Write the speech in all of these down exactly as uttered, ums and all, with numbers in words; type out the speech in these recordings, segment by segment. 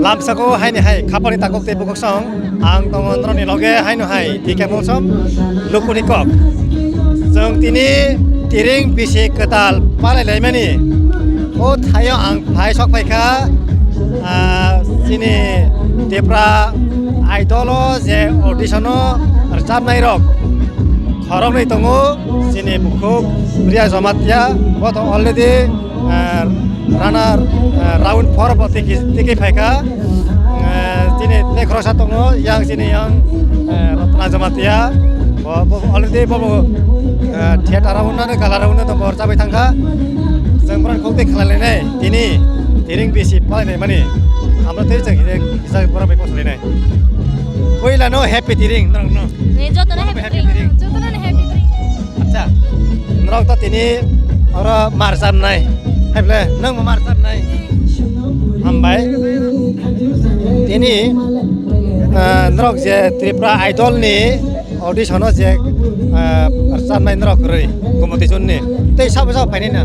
Lamsako haini hai khapani takok tei bukhuk song ang tongo norokni loge haino hai T K Molsom lukuni kok. Chwng tini tiring bisi kwtal palai laimani. O thaio ang phai sok phaikha, ah, chini Tipra Idol o je audition o rwchapnai rok khoroknwi tongo, chini bukhuk Priya Jamatia, bo to already, ah, runner, ah, round four bo tiki, tiki phaikha. Ah, chini tei khoroksa tongo, yang chini yang, ah, Ratna Jamatia, bo, bo already bo, bo, ah, theater o unnani gala o unnani tongo, rwchapwi thangkha. Chwng borok kok tei khlai lainai, tini tiring bisi palai nai mani, hamro tei chwng hide kisa borok bai kosolai nai. Puila no happy tiring norok no. Joto no happy tiring. Joto no happy tiring. Acha, norok to tini oro marjam nai. Hai ble, nang mo marjam nai. Hambai. Tini, ah, norok je Tripura Idol ni audition o je, ah, rwchapnai norok kwrwi, Gomoti Jun ni. Tei sabo sabo phainai na?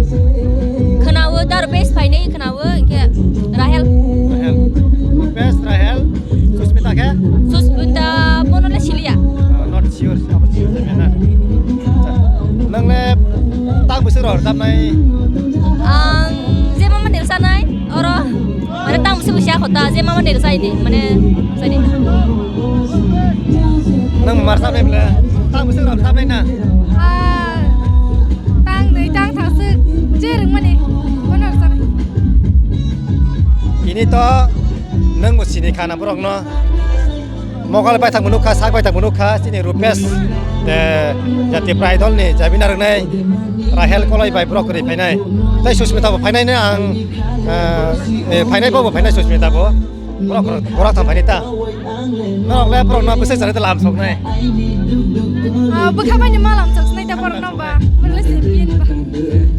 Khwnawo, da Rupesh phainai khwnawo, hinkhe Rahel. Rahel. Rupesh, Rahel, Susmita khe? Susmita bono le siliya. Ah, not sure, abo sure jani na. Acha. Nang le tang bwswk rok rwchapnai? Ang je mama ni rwchanai, oro. Mane tang bwswk bwsya kho ta, je mama ni rwchai ni, mane rwchai ni. Nang marsa bai bla, tang bwswk rok rwchapnai na? Ah, tang nwi tang thang swk, je rwngmani, bono rwchanai. Ini to nang bo sini khana borok no. Mokol bai thangbo nukha, sak bai thangbo nukha, chini Rupesh, eh, Jati Prai Dol ni jabina rwnai, Rahel Koloi bai borok kwrwi phainai. Tei Susmita bo phainai no ang, eh, eh, phainai bo bo phainai Susmita bo. Borok, borok thang phainai ta. Norok le borok no bwsai chari ta lam soknai. Ah, bwkha bai ni ma lam sok sinai ta borok no ba. Borok le champion ba.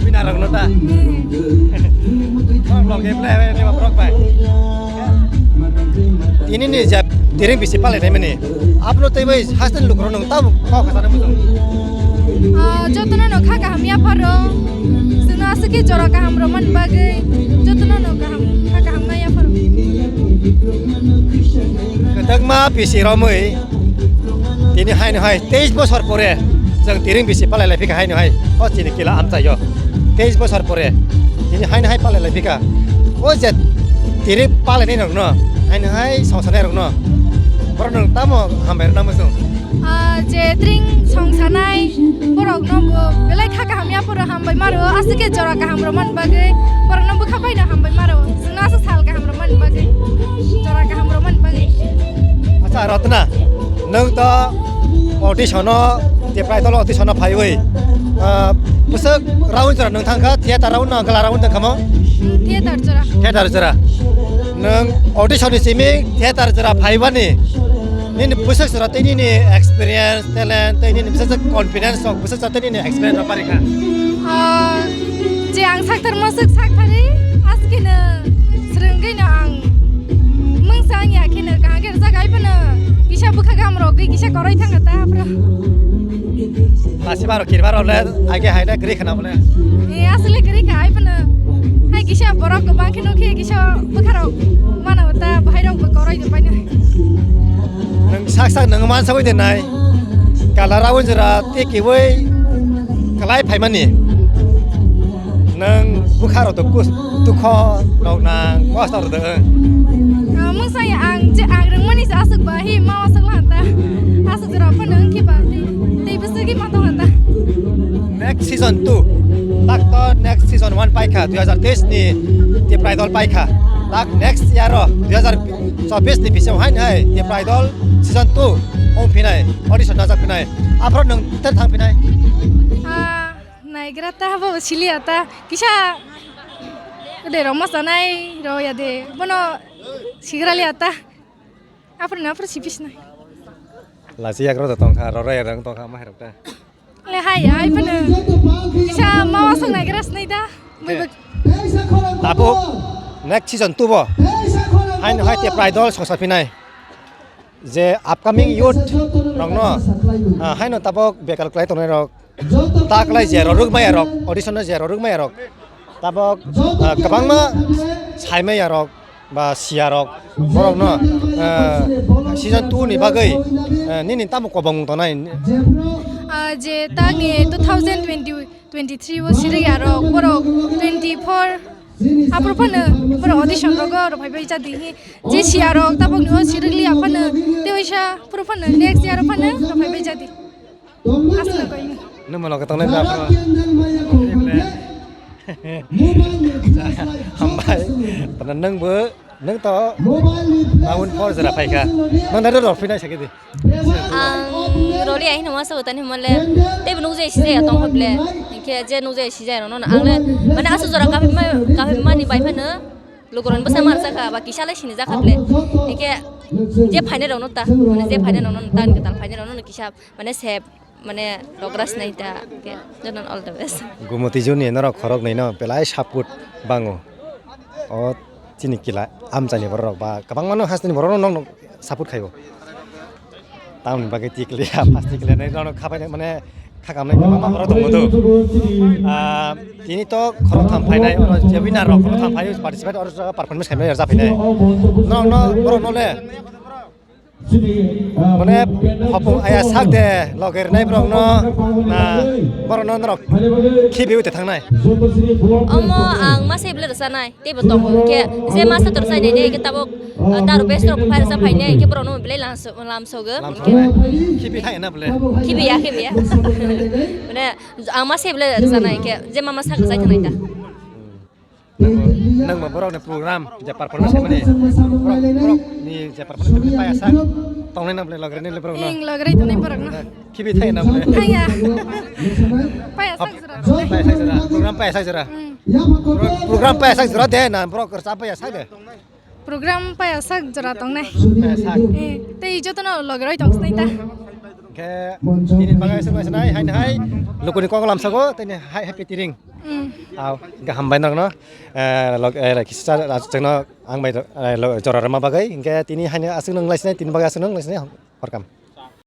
Winner rok no ta. Hmm. Borok lok e play bai borok bai. Tini ni jab tiring bisi palai nai mani. Abro tei bai hasten lukro nung tabo kok khasana muchung. Ah, jotono no kha kaham yapharo. Chwngno aswk khe jora kaham rwmani bagwi jotono no kaham, kha kaham nai yapharo. Kwtakma bisi romwi tini haino hai teis bosor pore chwng tiring bisi palai lai phikha haino hai o chini kila amchaio. Teis bosor pore tini haino hai palai lai phikha. O je tiring palai nai rokno haino hai songsanai rokno borok no tamo hambai rwna muchung. Ah, je tring song sanai borok no bo belai kha kaham yapharo hambai maro, aswk khe jora kaham rwmani bagwi borok no bwkha bai no hambai maro, chwngno aswk sal kaham rwmani bagwi, jora kaham rwmani bagwi. Acha Ratna, nwng to audition o, Tipra Idol audition o phaiwi, ah, bwswk round jora nwng thangkha, theater round na gala round thangkha mo? Hmm, theater jora. Theater jora. Nwng audition ni simi theater jora phaibani nini bwswk jora tei nini experience, talent, tei nini bwswk confidence rok bwswk jora tei nini experience rok barikha? Ah, je ang sakthar masuk sakthari, askino swrwngwi no ang mungsa ang ya kheno kaham khe rwjak ai phano kisa bwkha gam rok gwi kisa koroi thanga ta phra. Lasi baro kir baro le age hai le gri khana bole. E asle gri kha ai phano. Hai kisa borok kwbang kheno khe kisa bwkha rok mana ta bahai rok bo koroi de paina. Nwng sak sak nwng man sagwi de nai. Kala rawi jora te kiwi kalai phaimani. Nwng bwkha rok to kus tukho rok nang kosto rok de. Mungsa ya ang je ang rwngmani se aswk ba hi ma aswk la ta. Aswk jora phano wng khe ba tei tei bwswk ma tong ta. Next season two. Tak to next season one paikha, dui hazar teis ni Tipra Idol paikha. Tak next year o, dui hazar chobbish ni bising hai nai Tipra Idol season two ong phinai, audition najak phinai. Aphro nwng ter thang phinai. Ah, naigra ta bo siliya ta. Kisa de roma sanai ro ya de. Bono sigra liya ta. Aphro na aphro sibis nai. Lasi yagra da tongkha, rora yagra tongkha, ma herok ta. Le hai, hai phano. Kisa mawa song nai gra snai da. Tabuk next season two bo. Haino hai Tipra Idol songsa phinai. Je upcoming youth rokno, ah, haino tabuk bekal klai tongnai rok. Ta klai je roruk maya rok, audition no je roruk maya rok. Tabuk, ah, kwbangma sai maya rok. ba siyarok borokno, eh, season two ni bagwi, eh, nini tamo kobongmung tongnai? Ah, je tangni two thousand twenty, twenty-three o sirwi arok borok twenty-four aphuru phano borok audition rogo rok phaibai jadi hi je siyarok tabok ni o sirwi aphano tewaisa aphuru phano next year phano rok phaibai jadi. Aswk koi ni. Nwng mano kotong nai ba aphuru. Hambai. Tana nwng bo Nwng to mobile replacement. Magun por jora phaikha. Nang dado rok phinai sakidi. Ang roli ahi numa sa utani mole. Te nung je sijaya tong hoble. Inke je nung je sijaya rono ang le. Mane asu jora kaphima kaphima ni bai phano. Lukuron bwsa mar jakha ba kisa le sini jakha ble. Inke je phaine rono ta. Mane je phaine rono ta ni tal phaine rono kisa mane sep. Mane logra sinai ta, ke, jotono all the best. Gumoti juni norok khorok nai no belai support bango. O chini kila amchaini borok ba kwbangma no hasteni borok no nokno support khaibo. Tamoni bagwi tikliya, pas tikliya nai nono khabai mane khakamnai kwbangma borok tongo do. Ah, tini to khorok tham phainai, oro je winner rok khorok tham phai participate oro jaga performance khaimai oro japhainai. Norok no borok no le Mane hopung aya sak de loge rwnai borok no na borok no norok khibi ute thangnai. Omo ang masa ible rwchanai teibo tongo hwnkhe je masa rwchanai ne hwnkhe tabuk daru bes rok phai rwcha phainai hwnkhe borok no belai lamsogo. Lamsogo. Khibi thai na bole. Khibi ya khibi ya. Mane ang masa ible rwchanai hwnkhe je mama sak rwchai thangnai ta. Nang, nang ma borok ni program je performance khaimani, borok, borok ni je performance khaimani paya sak tongnai nang bole logre ni borok no. Ing logre tongnai borok no. Khibi thai nang bole. Thaya. Paya sak jora. Paya sak jora. Program paya sak jora. Hmm. Pro-, program paya sak jora de na borok kerja paya sak de. Program paya sak jora tongnai. Paya sak. Eh, tei jotono logre tong snai ta. Khe nini bagwi aswk nai hai hai lukuni kok lamsago tei hai happy tiring. Mm. Aw, hwnkhe hambai norokno, eh, log-, eh, kisa chwngno ang bai, eh, lo-, jora rwma bagwi, hwnkhe tini haino aswk nung lai sinai, tini bagwi aswk nung lai sinai, welcome.